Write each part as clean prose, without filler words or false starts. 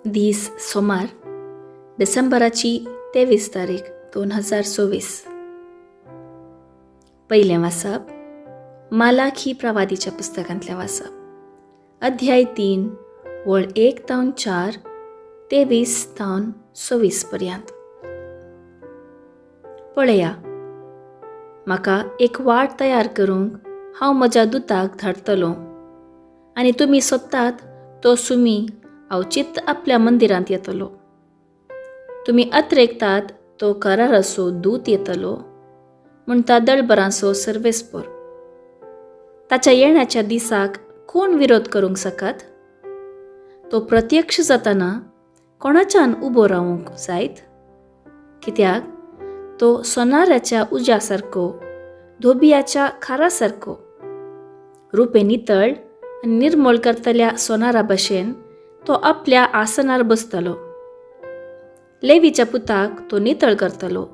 दीस सोमार, डिसेंबराची 23 तारीख 2024. पयलें वाचप मालाखी प्रवादीच्या पुस्तकांतलें वाचप, अध्याय 3 वळ 1 तावन 4 23 तावन 26 पर्यंत. पळया, म्हाका एक वाट तयार करूंक हांव म्हज्या दुताक धाडटलो आनी तुमी सोदतात तो सुमी अवचित आपल्या मंदिरांत येतलो. तुमी अत्रेकतात तो कराराचो दूत येतलो म्हणटा दळबरांचो सर्वेस्पर. ताच्या येण्याच्या दिसाक कोण विरोध करूंक शकत? तो प्रत्यक्ष जाताना कोणाच्यान उबो रावूंक जायत? कित्याक तो सोनाऱ्याच्या उज्या सारको, धोबियाच्या खारा सारको, रुपे नितळ आनी निर्मळ करतल्या सोनारा भशेन तो आपल्या आसनार बसतलो. लेवीच्या पुताक तो नितळ करतलो,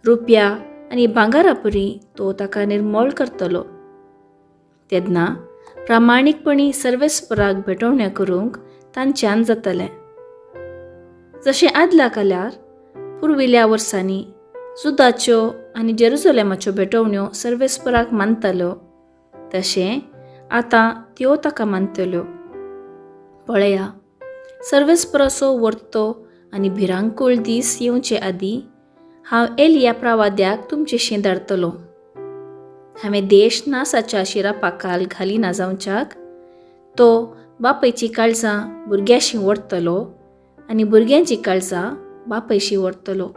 रुपया आनी भांगारापरी तो ताका निर्मळ करतलो. तेन्ना प्रामाणीकपणी सर्वेस्पराक भेटवण्या करूंक तांच्यान जातलें. जशें आदल्या काळार पुर्विल्ल्या वर्सांनी जुदाच्यो आनी जेरुजलेमाच्यो भेटवण्यो सर्वेस्पराक मानताल्यो, तशें आतां त्यो ताका मानतल्यो. पळया, सर्वेस्पराचो वर्तो आनी भिरांकूळ दीस येवचे आदीं हांव एलिया प्रवाद्याक तुमचेशी धाडटलो. हांवें देश नासाच्या शिरापाकाल घालिना जावच्याक तो बापायची काळजां भुरग्याशी व्हरतलो आनी भुरग्यांची काळजां बापायशी व्हरतलो.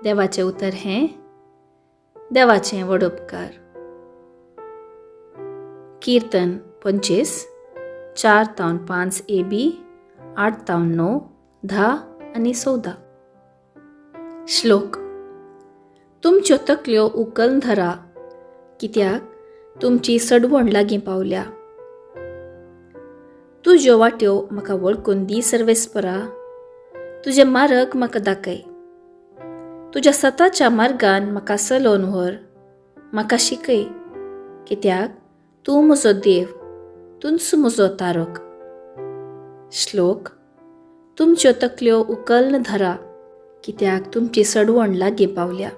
देवाचें उतर हें देवाचें व्हड उपकार. कीर्तन 25 4 तावन 5 AB 8 तावन 9 10 आनी 14. श्लोक. तुमच्यो तकल्यो उकल धरा, कित्याक तुमची सडवण लागीं पावल्या. तुज्यो वाट्यो म्हाका वळखून दी सर्वेस्परा, तुजे मार्ग म्हाका दाखय. तुज्या सताच्या मार्गान म्हाका चलोवन व्हर, म्हाका शिकय, कित्याक तूं म्हजो देव, तूंच म्हजो तारक. श्लोक. तुमच्यो तकल्यो उकल्न धरा, कित्याक तुमची सडवण लागीं पावल्या.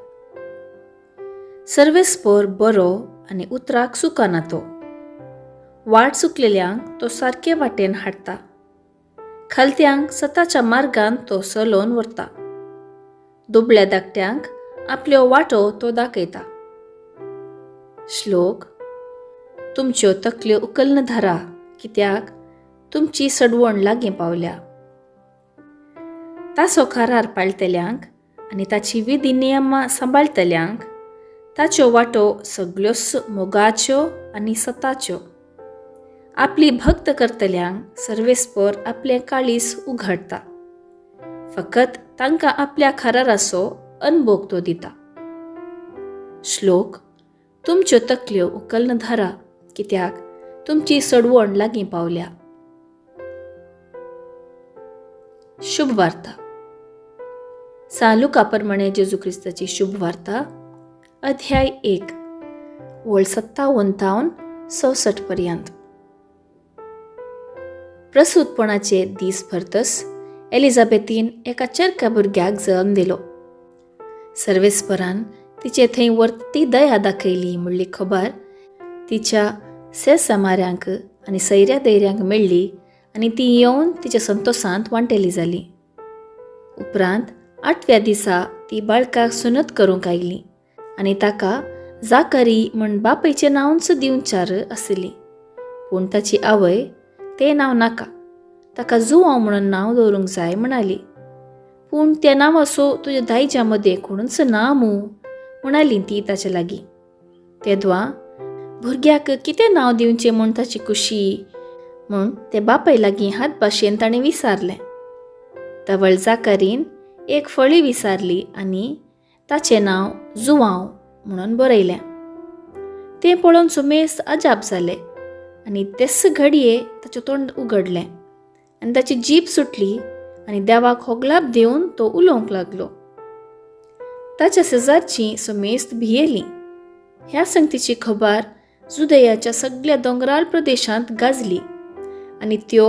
सर्वेस्पर बरो आनी उतराक चुकना तो, वाट चुकलेल्यांक तो सारके वाटेन हाडटा, खालत्यांक सताच्या मार्गान तो चलोवन व्हरता, दुबळ्या धाकट्यांक आपल्यो वाटो तो दाखयता. श्लोक. तुमच्यो तकल्यो उकल्न धरा, कित्याक तुमची सडवण लागीं पावल्या. ताचो करार पाळटल्यांक आनी ताची विधी नियमां सांबाळटल्यांक ताच्यो वाटो सगल्योच मोगाच्यो आनी सताच्यो. आपली भक्त करतल्यांक सर्वेस्पर आपलें काळीज उघडटा, फकत तांकां आपल्या कराराचो अनभोग तो दिता. श्लोक. तुमच्यो तकल्यो उकल्न धरा, कित्याक तुमची सडवण लागीं पावल्या. शुभ वार्ता. सा लुका प्रमाणे जेजू क्रिस्ताची शुभ वार्ता, अध्याय 1 वळ 57 तावन 64 पर्यंत. प्रसूतपणाचे दीस भरतस एलिझाबेथीन एका चरक्या भुरग्याक जल्म दिलो. सर्वेस्परान तिचे थंय वर्ती दया दाखयली म्हणली खबर तिच्या सेसमाऱ्यांक आनी सैऱ्या दैऱ्यांक मेळ्ळी आनी ती येवन तिच्या संतोसांत वांटेली जाली. उपरांत 8व्या दिसा ती बाळकाक सुनत करूंक आयली आनी ताका जाकरी म्हण बापायचें नांवच दिवचार आसली. पूण ताची आवय तें नांव नाका, ताका जुवांव म्हणून नांव दवरूंक जाय म्हणाली. पूण त्या नांवाचो तुज्या दायज्या मदें कोणूच ना मू म्हणाली ती ताचे लागीं. तेदवा भुरग्याक कितें नांव दिवचें म्हूण ताची खुशी म्हूण ते बापाय लागीं हात भाशेन ताणें विचारलें. तवळ जाकारीन एक फळी विचारली आनी ताचें नांव जुवांव म्हणून बरयलें. तें पळोवन सुमेस्त अजाप जालें आनी तेच घडये ताचें तोंड उगडलें आनी ताची जीब सुटली आनी देवाक होगलाप दिवन तो उलोवंक लागलो. ताच्या शेजारचीं समेस्त भियेलीं. ह्या संगतीची खबर जुदयाच्या सगळ्या दोंगराळ प्रदेशांत गाजली आनी त्यो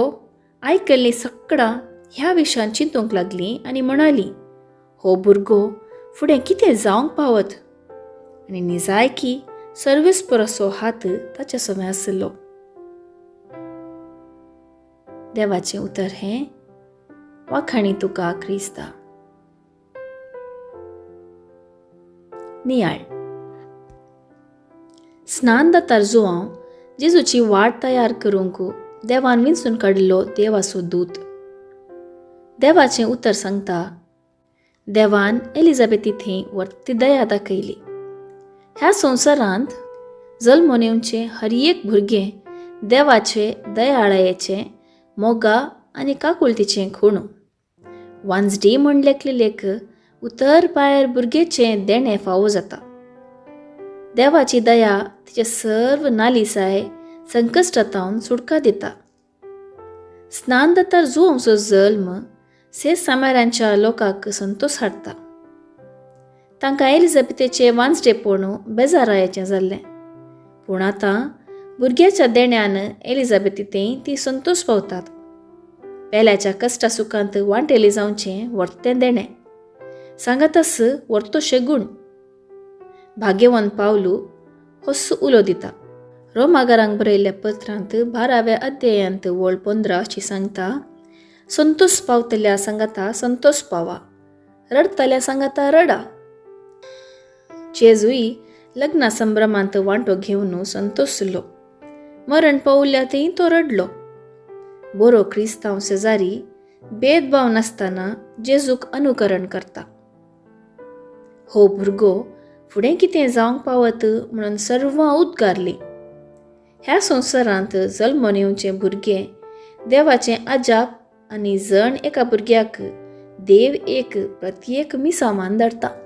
आयकल्लीं सकडां ह्या विशयान चिंतूंक लागलीं आनी म्हणालीं, हो भुरगो फुडें कितें जावंक पावत? आनी निजायकी सर्वेस्पराचो हात ताच्या सवें आशिल्लो. देवाचें उतर हें. वाखाणी तुका क्रिस्ता. नियाळ. स्नान दातार जुआंव जेजूची वाट तयार करूंक देवान विंचून काडिल्लो देवाचो दूत. देवाचें उतर सांगता, देवान एलिजाबेथी थंय व्हडली दया दाखयली. ह्या संवसारांत जल्मून येवचें हर एक भुरगें देवाचे दयाळायेचें, मोगा आनी काकुळतीचें खुणू. वांजडी म्हण लेखलेलेक उतर पायर भुरगेचें देणें फावो जाता. देवाची दया तिचे सर्व नालिसाय संकश्टांत सुटका दिता. स्नान दातार जुआंवचो जल्म से सामारांच्या लोकांक संतोश हाडटा. तांकां एलिजाबेथेचें वांजडेपण बेजारायेचें जाल्लें, पूण आतां भुरग्याच्या देण्यान एलिजाबेथी ती संतोश पावतात. पेल्याच्या कश्टा सुखांत वांटेली जावचें व्हडतें देणें, सांगातास व्हडतो शेगूण. भाग्यवंत पावलू होस्स उलो दिता. रोमागारांक बरयल्ल्या पत्रांत 12व्या अध्यायांत वळ 15 अशी सांगता, संतोष पावतल्या सांगाता संतोष पावा, रडतल्या सांगाता रडा. जेजूय लग्ना संभ्रमांत वांटो घेवन संतोषलो. मरण पावल्या थंय तो रडलो. बरो क्रिस्तांव शेजारी भेदभाव नासतना जेजूक अनुकरण करता. हो भुरगो फुडें कितें जावंक पावत म्हणून सर्वां उद्गारलीं. ह्या संवसारांत जल्मून येवचें भुरगें देवाचें अजाप आनी जण एका भुरग्याक देव एक प्रत्येक मिसामान धाडटा.